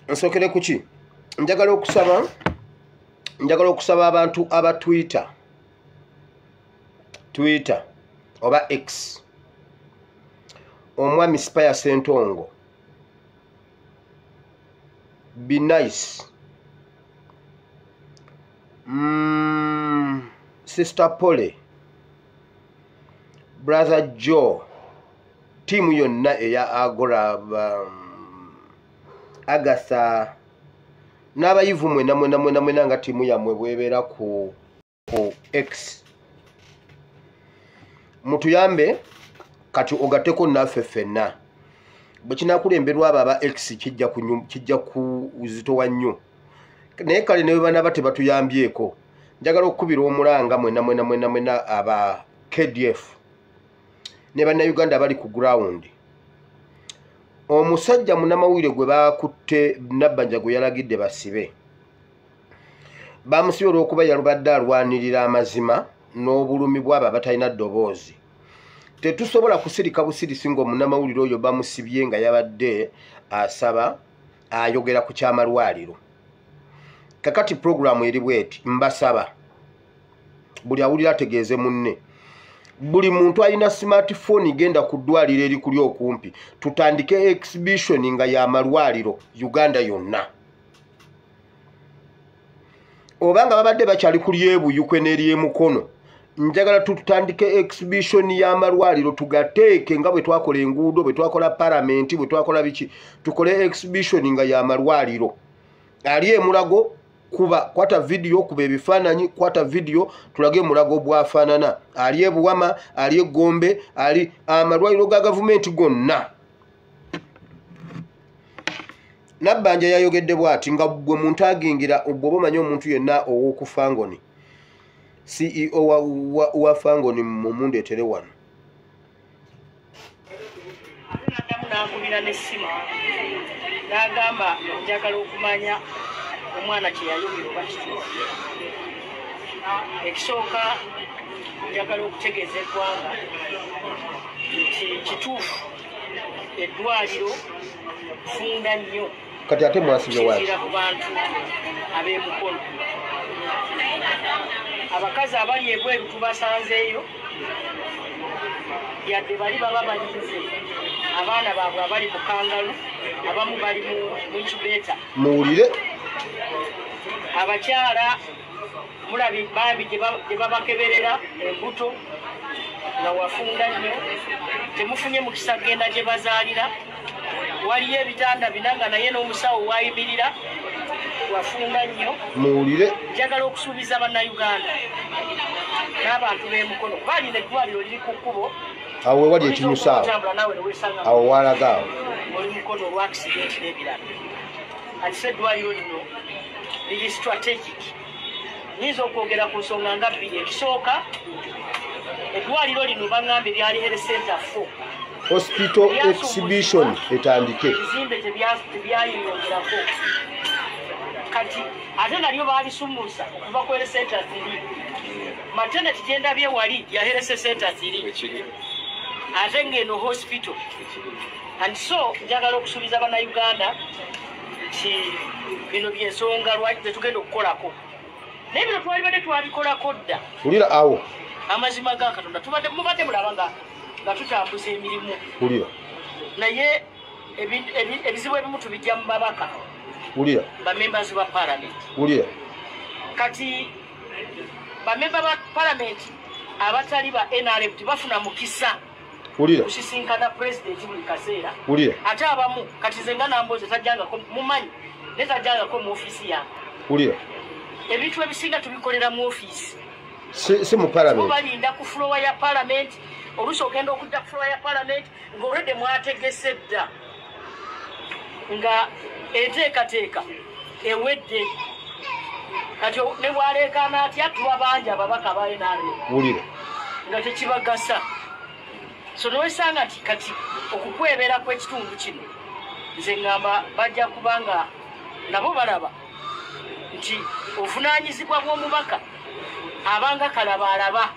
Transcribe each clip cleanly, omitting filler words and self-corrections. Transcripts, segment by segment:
Nsokere kuki? Njagala okusaba abantu aba Twitter oba X, omwami Spire Sentongo, be nice, Sister Pole, Brother Joe, tiimu yonna eya Agora, Agatha n'abayivu mwena mwena mwena mwena nga tiimu yammwe bwebeera ku X, mutuyambe kati ogatteko naffe ffenna. Bwe kinaakulemberwa abo aba X kijja kuzitowa nnyo, naye kale ne bwe banaaba tebatuyambyeko, njagala okukubira omulanga mwena mwena mwena mwena aba KDF ne bannayuganda abali ku ground. Omusajja munnamawulire gwe bakutte Nabbanja gwe yalagidde basibe, bamusibye olw'okuba yalubadde alwanirira amazima n'obulumi bw'abo abatalina ddoboozi. Tetusobola kusirika busirisi ng'omunnamawulire oyo bamusibye nga yabadde asaba ayogera ku kyamalwaliro. Kakati puroguramu eri bweti, mbasaba buli awulira ategeeze munne, buli muntu alina smartphone genda ku ddwaliro erikuli okumpi, tutandike exhibition nga y'amalwaliro Uganda yonna. Obanga babadde bakyali ku ly'Ebuyukwe n'eryemukono, njagala tutandike exhibition y'amalwaliro, tugateeke nga bwe twakola enguudo, bwe twakola palamenti, bwe twakola biki, tukole exhibition nga y'amalwaliro. Ali Emulago, kuba kwata video, kuba ebifaananyi, kwata video tulage Emulago bw'afaanana. Ali Ebuwama, ali Egombe, ali amalwaliro ga gavumenti gonna. Nabbanja yayogedde bw'ati nga gwe muntu agingira bw'oba omanyi omuntu yenna ow'oku Fangoni, CEO wa Fangoni, mumundeetere wano. Ate n'addamu n'ankubira n'essimu n'agamba njagala okumanya omwana kye yayogera oba kituufu. Ekisooka njagala okutegeeza eggwanga nti kituufu eddwaliro funda nnyo. Kati ate mwasibye waki? Okusinziira ku bantu ab'emukono, abakazi abali ebweru tubasanzeeyo, yadde bali baba balinze abaana baabwe abali mu kangalu, abamu bali mu incubator. Muwulire. Abakyala mulabi bambi gye babakeberera embuto nga wafunda nnyo, temufunye mukisa kugenda gye bazaalira. Waliyo ebitanda bina nga naye n'omusawo wayimirira wafunda nnyo. Muwulire. Njagala okusuubiza bannayuganda n'abantu b'emukono, kuba lino eddwaliro liri ku kkubo. Awo we wali ekinyusa awo. Otambula naawe newesanga Awo walaga awo. oli mukono olwa accident n'ebirala. Ate eddwaliro lino liri strategic. Nyinza okwogera ku nsonga nga bbiri. Ekisooka, eddwaliro lino baŋŋambye lyali health center 4. Hospital exhibition etandike. Ebizimbe tebyayiyongerako, kati ate nalyo baalisumuusa okuva ku health center 3. Maternity gyendabye wali ya health center 3, ate ng'eno hospital. And so njagala okusuubiza bannayuganda nti bino byensonga lwaki tetugenda okukolako, naye bino twalibadde twabikolako dda. Wulira awo. Amazima ga Katonda, tubadde mubadde mulaba nga tutambuza emirimu, Wulira. naye ebizibu ebimu tubijja mu babaka, Wulira. bamembers ba parliament. Wulira. Kati bamemba ba parliament abatali ba NRM tebafuna mukisa Wulira. kusisinkana pulezidenti buli kaseera. Wulira. Ate abamu kati nze nga Nambooze tajjangako, mumanyi, naye tajjangako mu ofiisi yange. Wulira. Ebintu ebisinga tubikolera mu ofiisi. Si mu Bo parliament. balinda ku floor ya parliament. Oluusi ogenda okudda ku floor ya parliament ng'olwedde mwategese dda, nga enteekateeka ewedde. Kati ne bwaleekaana atya, tuba bangi ababaka ba NRM Wulira. nga tekibagasa. So nowesanga nti kati okukwebera kw'ekitundu kino, nze ŋŋamba bajja kubanga nabo balaba nti obuvunaanyizibwa bw'omubaka abanga kalaba alaba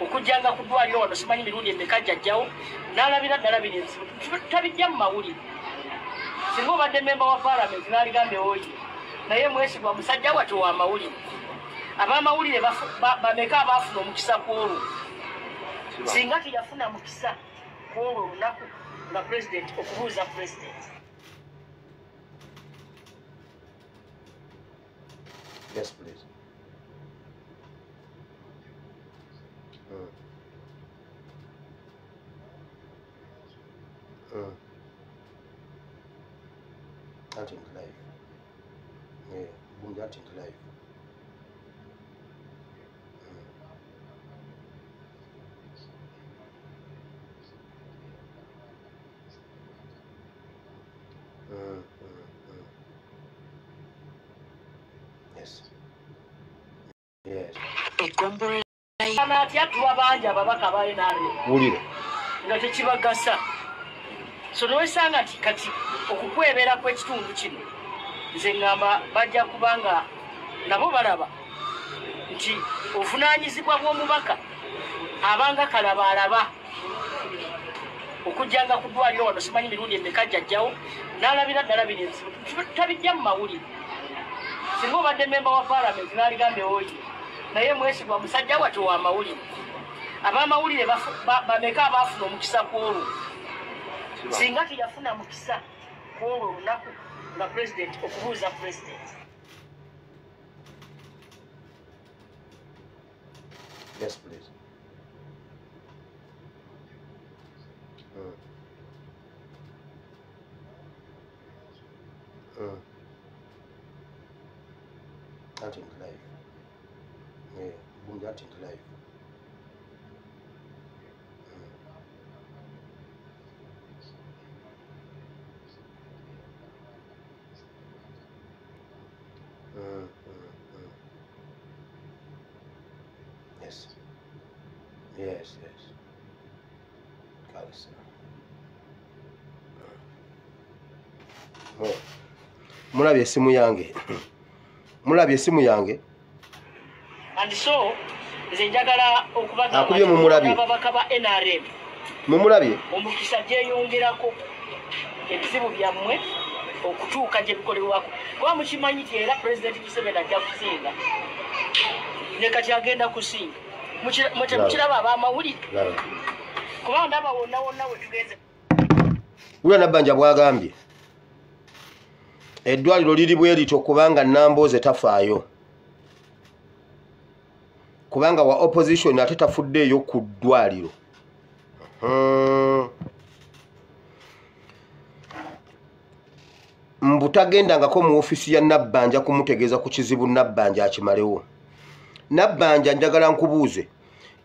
okujjanga ku ddwaliro wano simanyi mirundi emeka jjajjawo n'alabira ddala bino ebizibu tabijja mu mawulire. Singa obadde memba wa parliament n'aligambye oyi, naye mwesigwa musajja wattu wa mawulire. Abamawulire bameka abaafuna omukisa ku olwo? Singa teyafuna mukisa ku olwo olunaku nga president okubuuza president. Yes, please. That in life. Yeah, boom, that in life. Yes. Yes. Atya tuba bangi ababaka ba NRM. Wulira. Nga tekibagasa. So nowesanga nti kati okukwebera kw'ekitundu kino nze ngamba bajja kubanga nabo balaba nti obuvunaanyizibwa bw'omubaka abanga kalaba alaba okujjanga ku ddwaliro wano simanyi mirundi emeka jjajjawo n'alabira ddala bino ebizibu tabijja mu mawulire. Singa obadde memba wa parliament n'aligambye oyi, naye mwesigwa musajja wattu wa mawulire. Abamawulire bameka abaafuna omukisa ku olwo? Singa teyafuna mukisa ku olwo olunaku nga president okubuuza president. Yes, please. That in life. Yeah, boom, that in life. Yes. Yes, yes. Mulabye esimu yange. Mulabye esimu yange. And so nze njagala okubagamba akubye mumulabye ababaka ba NRM. Mumulabye omukisa gyeyongerako ebizibu byammwe okutuuka gye bikolebwako. Kuba mukimanyi nti era President Museveni ajja kusinga. Ne kati agenda kusinga. Mukiraba abamawulire. Kuba ndaba wonna wonna we tugenze. Wulira Nabbanja bw'agambye eddwaliro liri bwe lityo kubanga Nambooze tafaayo, kubanga wa opposition ate tafuddeeyo ku ddwaliro. Mbu tagendangako mu ofiisi ya Nabbanja kumutegeeza ku kizibu Nabbanja akimalewo. Nabbanja njagala nkubuuze,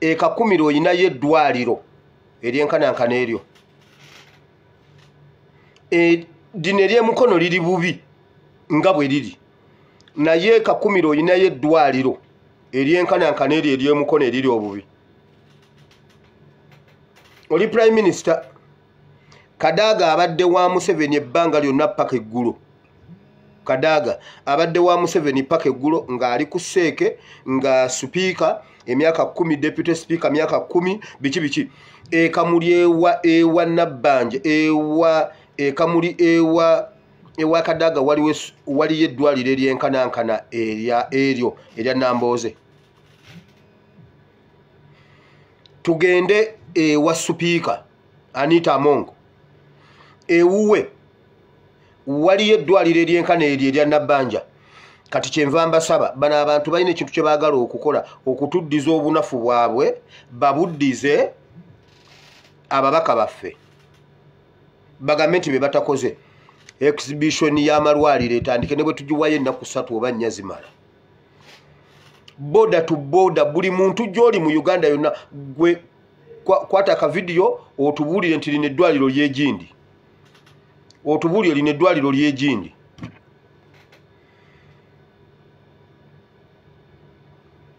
e Kakumiro oyinayo eddwaliro eryenkanankana eryo? Dino ery'emukono liri bubi nga bwe liri, naye Kakumiro oyinayo eddwaliro eryenkanankana eryo ery'emukono eriri obubi. Oli Prime Minister Kadaga abadde wa Museveni ebbanga lyonna paka eggulo. Kadaga abadde wa Museveni paka eggulo ng'ali ku seeke nga sipiika emyaka 10, deputy speaker myaka 10, biki biki. Ekamuli ewa Nabbanja ewa ekamuli ewa Kadaga waliyo eddwaliro eryenkanankana eryo erya Nambooze. Tugende ewa sipiika Anita Among ewuwe waliyo eddwaliro eryenkana eryo erya Nabbanja. Kati kyenva mbasaba bano abantu balina ekintu kye baagala okukola okutuddiza obunafu bwabwe babuddize ababaka baffe bagambe nti be batakoze. Exhibition y'amalwaliro etandike ne bwe tugiwayo ennaku 3 oba 4 zimala. Border to border buli muntu gy'oli mu Uganda yonna gwe kwata ka video otubuulire nti lino eddwaliro ly'egindi, otubuulire lino eddwaliro ly'egindi.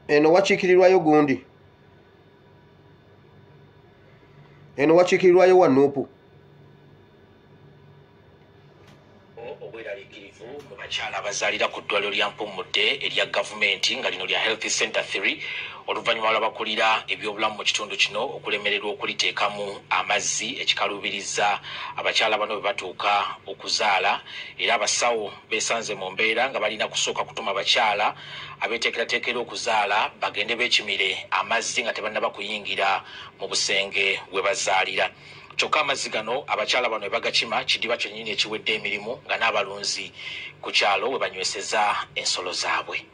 Eno wakiikirirwayo gundi, eno wakiikirirwayo wa Nuupu. Obweraliikirivu mu Abakyala abazaalira ku ddwaliro lya Mpumudde erya gavumenti nga lino lya Health Center 3 oluvannyuma lw'abakulira ebyobulamu mu kitundu kino okulemererwa okuliteekamu amazzi ekikaluubiriza abakyala bano bwe batuuka okuzaala. Era abasawo beesanze mu mbeera nga balina kusooka kutuma abakyala abeeteekerateekera okuzaala bagende beekimire amazzi nga tebannaba kuyingira mu busenge we bazaalira. Kyokka amazzi gano abakyala bano bagakima kidiba kyennyini ekiwedde emirimu nga n'abalunzi ku kyalo we banyweseza ensolo zaabwe.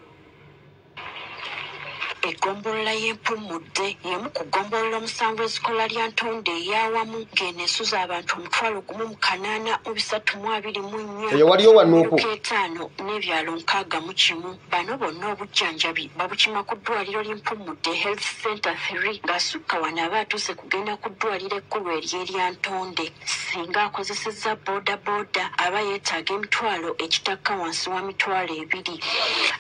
Eggombolola y'Empumudde y'emu ku ggombolola omusanvu ezikola lya Ntonde ey'awamu ng'eno esuza abantu 1,824 Eyo waliyo wa Nuupu. 5 n'ebyalo 61. Bano bonna obujjanjabi babukima ku ddwaliro ly'Empumudde Health Center 3 ng'asukka wano aba atuuse kugenda ku ddwaliro ekkulu ery'erya Ntonde. Singa akozesezza boodabooda aba yeetaaga emitwalo egitakka wansi wa 20,000.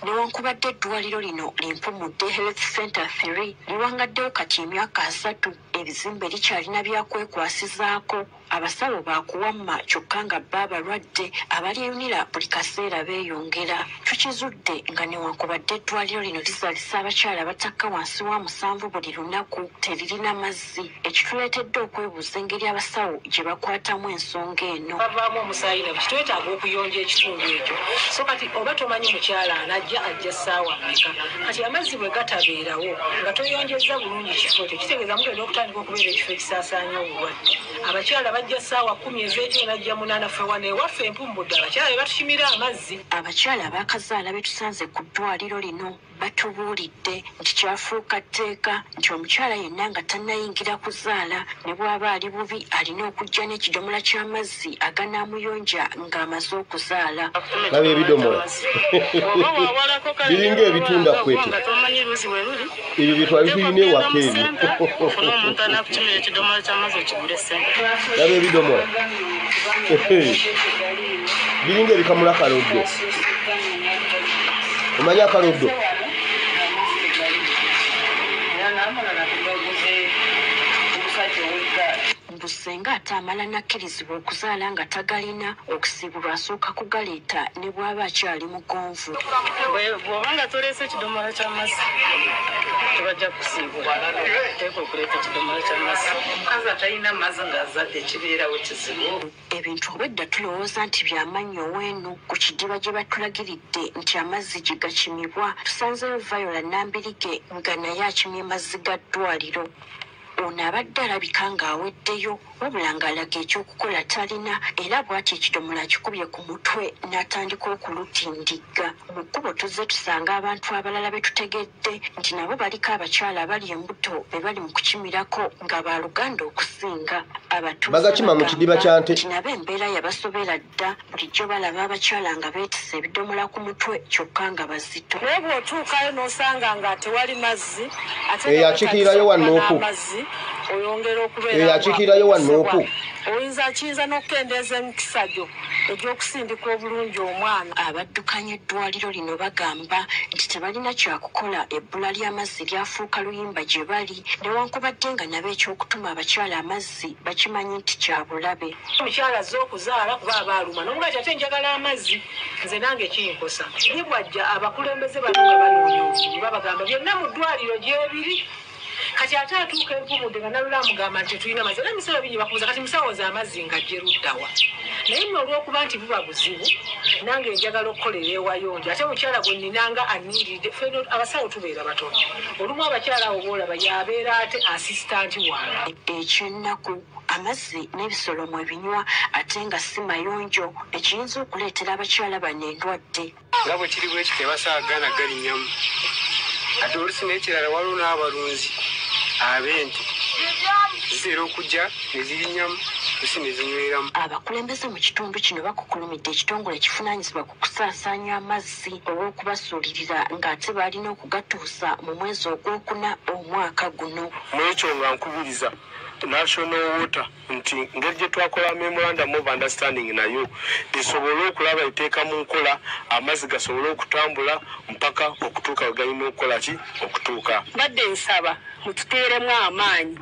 Newankubadde eddwaliro lino ly'Empumudde Health Center 3 liwangaddewo kati emyaka 3, ebizimbe likyalina byakwekwaasizaako. Abasawo baakuwamma kyokka nga bba abalwadde abalyeyunira buli kaseera beeyongera. Tukizudde nga newankubadde eddwaliro lino lizaalisa abakyala abatakka wansi wa 7 buli lunaku, teririna mazzi, ekituleetedde okwebuuza engeri abasawo gye bakwatamu ensonga eno. Bavaamu omusaayi nabyo kitwetaaga okuyonja ekitundu ekyo. So kati oba tomanyi mukyala anajja ajja ssaawa mmeka, kati amazzi bwe gatabeerawo nga toyonjezza bulungi kifo ekyo, kitegeeza mugenda okutandika okubeera ekifo ekisaasaanya obulwadde. Abakyala bajja ssaawa 10 ez'ekiro najja 8 ffe wano ewaffe Empummudde abakyala be batukimira amazzi. Abakyala abaakazaala be tusanze ku ddwaliro lino batubuulidde nti kyafuuka tteeka nti omukyala yenna nga tannayingira kuzaala ne bw'aba ali bubi alina okujja n'ekidomola ky'amazzi aganaamuyonja ng'amaze okuzaala. Laba ebidomola biringa ebitunda kwete, ebyo bye twali tulina ewaka ebyo. Laba ebidomola biringa ebikamula kaloddo. Omanyi akaloddo? Mbu ssenga ate amala n'akkirizibwa okuzaala nga tagalina, okusiibulwa asooka kugaleeta ne bw'aba akyali mugonvu. Bw'oba nga toleese ekidomola ky'amazzi tebajja kusiibula, teeka okuleeta ekidomola ky'amazzi. Omukazi atalina mazzi ng'azadde kibeerawo kizibu. Ebintu obwedda tulowooza nti byamannyo weenu ku kidiba gye batulagiridde nti amazzi gye gakimibwa. Tusanzeyo Viola Nambirige nga naye akimye mazzi ga ddwaliro. Ono abadde alabika ng'aweddeyo wabula ng'alaga ekyokukola talina, era bw'ati ekidomola akikubye ku mutwe n'atandika okulutindigga. Mu kkubo tuzze tusanga abantu abalala be tutegedde nti nabo baliko abakyala abali embuto be bali mu kukimirako nga baaluganda okusinga. Abatuuze Bagakima mu kidiba kya nte. nti nabo embeera yabasobera dda, bulijjo balaba abakyala nga beetisse ebidomola ku mutwe kyokka nga bazito. Naye bw'otuukayo n'osanga nga tewali mazzi ate Eyo akiikirirayo wa Nuupu. amazzi oyongera okubeera Eyo akiikirirayo wa Nuupu. Oyinza kiyinza n'okukendeeza emikisa gyo egy'okusindika obulungi omwana. Abaddukanya eddwaliro lino bagamba nti tebalina kyakukola, ebbula ly'amazzi lyafuuka luyimba gye bali, newankubadde nga nabo ekyokutuma abakyala amazzi bakimanyi nti kya bulabe. Omukyala azze okuzaala kuba aba aluma n'omugaa ati ate njagala amazzi nze nange kinkosa. Ye bw'ajja abakulembeze bano nga banoonya obuzibu babagamba byonna mu ddwaliro gyebiri. Kati ate atuuka Empumudde nga nalula amugamba nti tetulina mazzi, era emisolo bingi bakubuuza kati musawo ze amazzi nga gye luddawa. Naye nno olw'okuba nti buba buzibu nange njagala okukolera ewayonjo, ate omukyala gwe nninanga annindiridde. Ffe eno abasawo tubeera batono, olumu abakyala abo boolaba y'abeera ate asistanti wange. Ekyennaku amazzi n'ebisolo mwe binywa ate nga si mayonjo, ekiyinza okuleetera abakyala bano endwadde. Nga bwe kiri bwe kiti tebasaagana galinnyamu, ate oluusi n'ekirala waliwo n'abalunzi ab'ente zitera okujja ne zirinnyamu oluusi ne zinyweramu. Abakulembeze mu kitundu kino bakukulumidde ekitongole ekivunaanyizibwa ku kusaasaanya amazzi olw'okubasuulirira ng'ate baalina okugatuusa mu mwezi ogwokuna omwaka guno. Mu ekyo nga nkubiriza National Water nti ngeri gye twakola memorandum of understanding nayo esobole okulaba eteeka mu nkola amazzi gasobole okutambula mpaka okutuuka we galina okukola ki okutuuka. Mbadde nsaba mututeeremu amaanyi,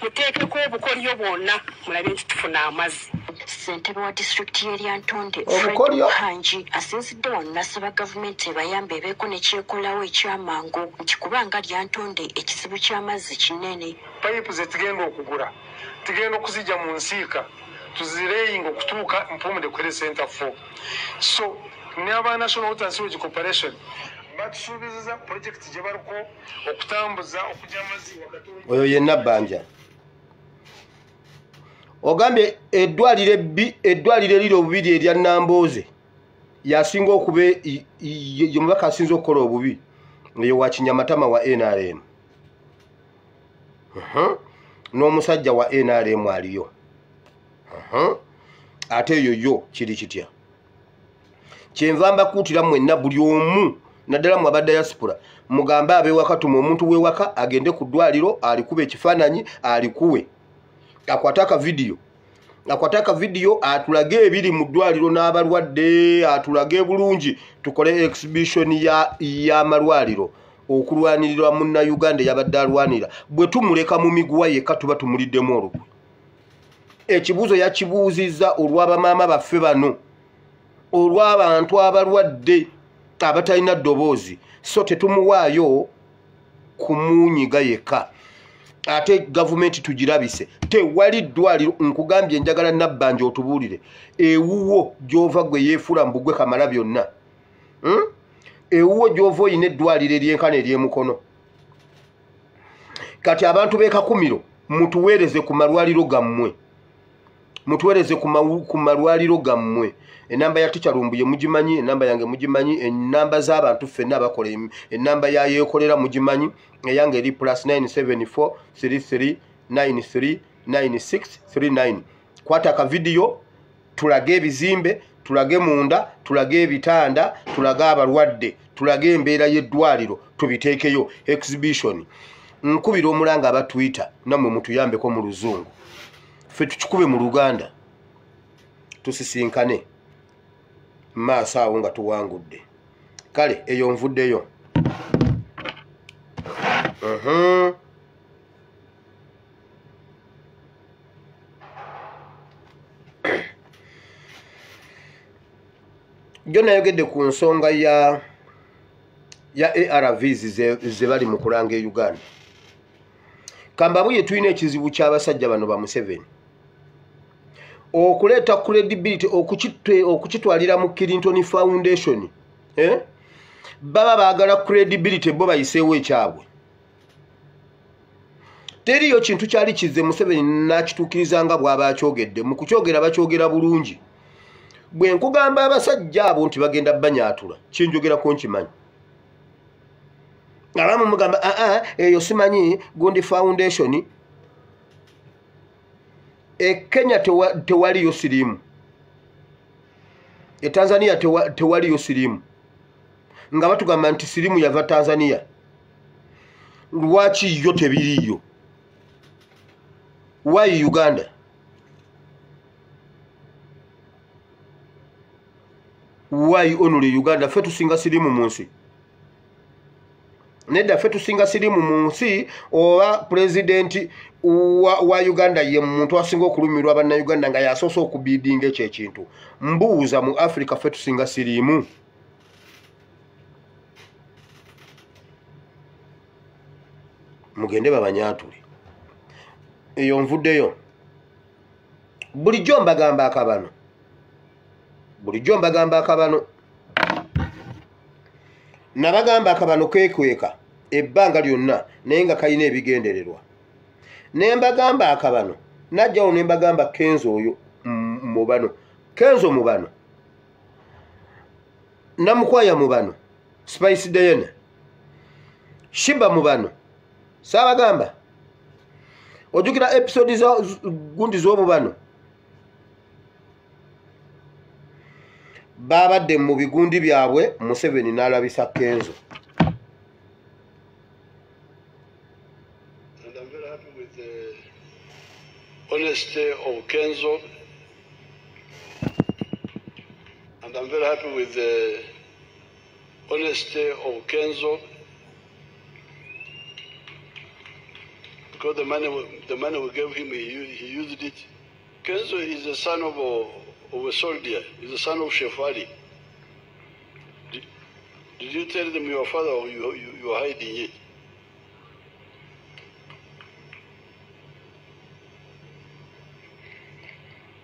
muteekeko obukolyo bwonna mulabe nti tufuna amazzi. Ssentebe wa disitulikiti y'e Lyantonde Fred Muhangi asinzidde wano n'asaba gavumenti ebayambe ebeeko ne kyekolawo ekyamangu nti kubanga Lyantonde ekizibu ky'amazzi kinene. Payipu ze tugenda okugula tugenda okuzijja mu nsiika tuzireyinga okutuuka Mpumudde ku Health Center 4. So n'aba National Water and Sewage Corporation batusuubiza project gye baliko okutambuza okujja amazzi wakati. Oyo ye Nabbanja. Ogambye eddwaliro ebbi, eddwaliro eriri obubiri erya Nambooze yasinga okuba ye mubaka asinze okukola obubi, eyo wa Kinyamatama wa NRM. N'omusajja wa NRM aliyo. Ate eyo yo kiri kitya? Kyenva mbakuutira mwenna buli omu, naddala mmwe aba diaspora, mugambe ab'ewaka, tuma omuntu w'ewaka agende ku ddwaliro alikuba ekifaananyi, alikuwe, akwate akavidiyo, akwate akavidiyo atulage ebiri mu ddwaliro n'abalwadde, atulage bulungi, tukole exhibition y'amalwaliro okulwanirira munnayuganda eyabadde alwanira. Bwe tumuleka mu miguwa yekka tuba tumuliddemu olukwe. Ekibuuzo yakibuuzizza olw'abamaama baffe bano, olw'abantu abalwadde abatalina ddoboozi, so tetumuwaayo kumunyiga yekka. Ate gavumenti tugirabise, tewali ddwaliro. Nkugambye njagala Nabbanja otubuulire ewuwo gy'ova gwe yeefuula mbu gwe kamala byonna, Ewuwo gy'ova oyina eddwaliro eryenkana ery'emukono. Kati abantu b'e Kakumiro mutuweereze ku malwaliro gammwe, mutuweereze ku malwaliro gammwe. Enamba ya Teacher Lumbuye mugimanyi, enamba yange mugimanyi, enamba z'abantu ffenna abakola, enamba ya Yeekolera mugimanyi, eyange eri +974 33 93 96 39. Kwata akavidiyo tulage ebizimbe, tulage munda, tulage ebitanda, tulage abalwadde, tulage embeera y'eddwaliro, tubiteekeyo exhibition. Nkubira omulanga aba Twitter, nammwe mutuyambeko mu Luzungu, ffe tukikube mu Luganda, tusisinkane maaso awo nga tuwangudde. Kale eyo nvuddeyo. Jjo nayogedde ku nsonga ya ARVs ze bali mu kulanga e Uganda. Kambabuye tulina ekizibu ky'abasajja bano ba Museveni okuleeta credibility, okukitwalira mu Clinton Foundation. Baba baagala credibility, bo bayiseewo ekyabwe. Teriyo kintu kyali kizze Museveni n'akituukiriza nga bw'aba akyogedde. Mu kukyogera bakyogera bulungi. Bwe nkugamba abasajja abo nti bagenda banyaatula, kyenjogerako nkimanyi. Abamu mugamba aa eyo simanyi gundi foundation. E Kenya tewaliyo siriimu, e Tanzania tewaliyo siriimu, nga batugamba nti siriimu yava Tanzania. Lwaki yo tebiriiyo? Why Uganda? Why only Uganda? Ffe tusinga siriimu mu nsi. Nedda, ffe tusinga siriimu mu nsi. Oba pulezidenti wa Uganda ye muntu asinga okulumirwa bannayuganda nga yasoose okubiidinga ekyo ekintu. Mbuuza, mu Africa ffe tusinga siriimu? Mugende babanyaatule. Eyo nvuddeyo. Bulijjo mbagamba akabano, bulijjo mbagamba akabano, nabagamba akabano keekweka ebbanga lyonna naye nga kalina ebigendererwa. Ne mbagamba akabano, najjawo ne mbagamba Kenzo oyo mubano, Kenzo mubano, Namukwaya mubano, Spice Diana, Shiba mubano. Saabagamba ojjukira episode za gundi z'obubano, babadde mu bigundi byabwe, Museveni n'alabisa Kenzo. And I'm very happy with the honesty of Kenzo, and I'm very happy with the honesty of Kenzo, because the money we gave him, he used it. Kenzo is the son of a soldier. He's the son of Shefali. Did you tell them your father, or you are hiding it?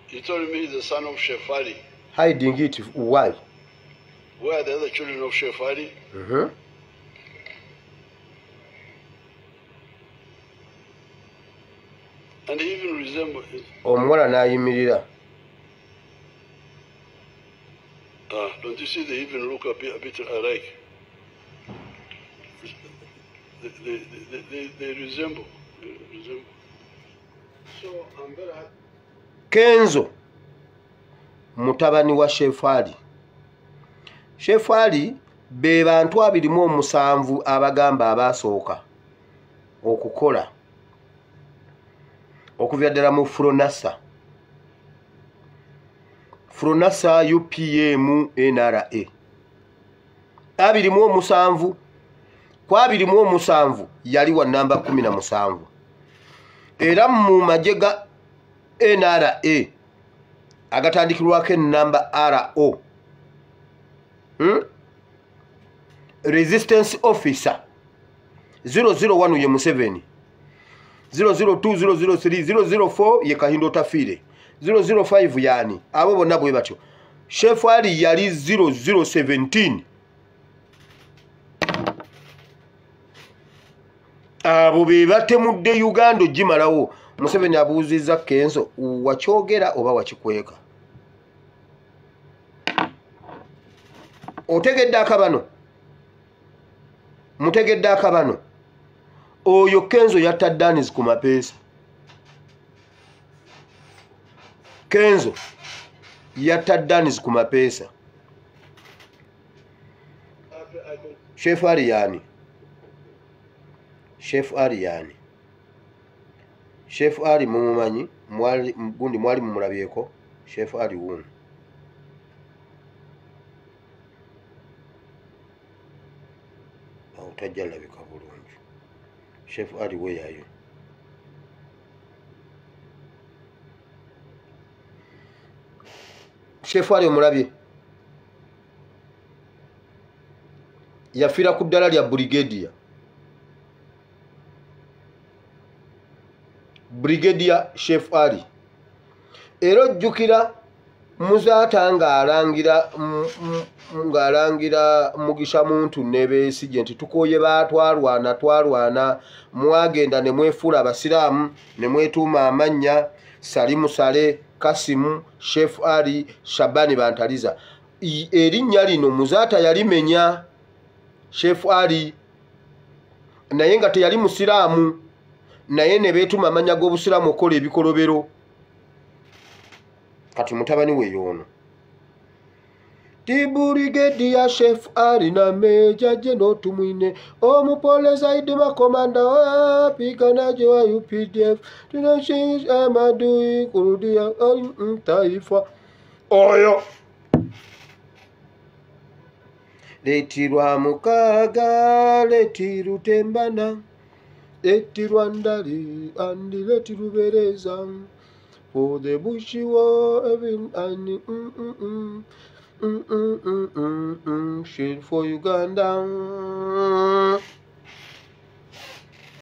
He told me he's the son of Shefali. Hiding it, why? Where are the other children of Shefali? Mm-hmm. And he even resembles... Omuwala n'ayimirira. Don't you see they even look a bit alike? They resemble. So I'm very happy. Kenzo mutabani wa Shefali. Shefali be bantu 27 abagamba abasooka okukola okuvya ddala mu Fronasa. Fronasa UPM NRA 27 ku 27 yali wa namba 17 era mu magye ga NRA agatandikirwako enamba RO Resistance Officer 001 ye Museveni, 002 003 004 ye Kahindo Tafire, 005 yani abo bonna bwe batyo. Shefali yali 0017. Abo be batemudde Uganda ogimalawo. Museveni abuuzizza Kenzo, wakyogera oba wakikweka? Otegedde akabano? Mutegedde akabano? Oyo Kenzo yatta Danis ku mapeesa. Kenzo yatta Danis ku mapeesa. Chef Ariani. Chef Ariani. Chef Ali mumumanyi, mwali gundi mwali mumulabyeko. Chef Ali wuno. Awo tajja labika bulungi. Chef Ali weyayo. Chef Ali omulabye. Yafiira ku ddala lya Brigadier. Brigadier Chef Ali. Era ojjukira Muzaata ng'alangira Mugisha Muntu ne Besigye nti tukooye baatwalwana twalwana, mwagenda ne mwefuula abasiraamu ne mwetuuma amannya Salimu Sale, Kasimu, Chef Ali, Shabani Bantaliza. Erinnya lino Muzaata yalimenya Chef Ali, naye nga teyali musiraamu, naye ne beetuma amannya g'obusiraamu okukola ebikolobero. Kati mutabani we y'ono. Tiburigedi Chef Ali na Meja Jeno Tumwine, omupole zaidi makomanda wapiganaji wa UPDF, tunashinja amadui kurudia taifa. Oyo letirwa mukaga, letirutembana, letirwa ndali andi letirubereza, for the bush war even and shit for Uganda.